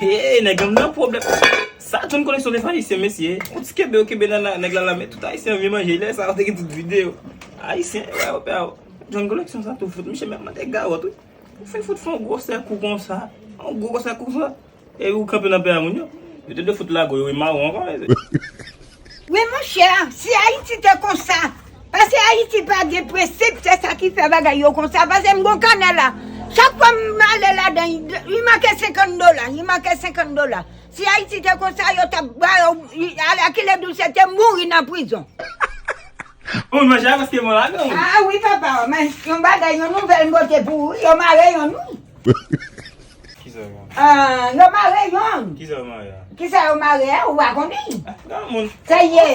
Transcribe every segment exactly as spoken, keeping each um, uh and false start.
Hey, nèg la nan pwoblèm. Sa John Collection te fè Ayisyen, mesye. Ou ti kenbe, yo kenbe nan, nan nèg la la, men tout Ayisyen vin manje. Lè sa, yo te gen tout videyo. Ayisyen, wè, yo pè. John Collection sa tou fout, misye menm mande gawòt, wi. Ou fin fout fè yon gwosè kou konsa. Yon gwo gwosè kou konsa. E ou kanpe nan pè a moun yo. Yo te dwe fout lago yo, e mawon ankò, mesye. Wi, monchè, si Ayiti te konsa, paske Ayiti pa gen prensip, se sa ki fè bagay yo konsa. Paske m gon kanè la, chak fwa m ale ladan, li make senkant dola, li make senkant dola. Si Ayiti te konsa, yo t ap ba yo, alakile dous, se te mouri nan prizon. Ou manje a paske bon la, non? Ah wi, papa, men yon bagay, yon nouvèl m pote pou ou, yo mare yonn, wi. Kisa yo? Ah, yo mare yonn. Kisa yo mare a? Kisa yo mare a, ou pa konnen? Ah, gade moun. Sa ye?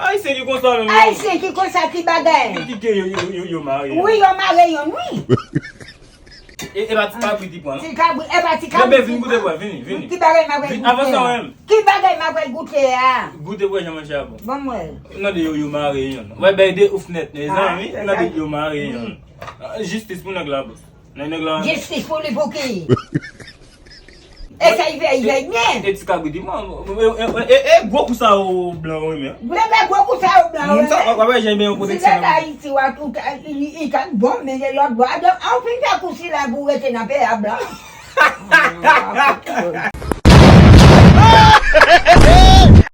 Ayisyen ki konsa menm. Ayisyen ki konsa, ki bagay? Ki, ki, ki yo, yo, yo, yo mare a? Wi, yo mare yonn, wi. E, e pa ti kabrit li pran, non? Ti kabrit, e pa ti kabrit. Bebe, vin goute bwè, vini, vini. Ki bagay m ap goute a? Ki bagay m ap goute a? Goute bwè, jan manje a bon. Bon, mwen. Nan de yo, yo mare yonn. Wè, bay de ouf nèt, mezanmi. Nan de yo mare yonn. Ah, jistis pou nèg la, bòs. Nan nèg la. Jistis pou li pou ki? E sa, i vè, i vè byen. E ti kabrit li, man. E, e, e, e gwo kou sa yo blan yo renmen. Vle fè gwo kou sa yo blan yo renmen. Moun sa, w ap wè jan byen yon pwoteksyon. Si se la isi, w a tout, i, i ka bon, men se lòt bò. Donk, an fin fè kou sila pou rete nan peyi a blan.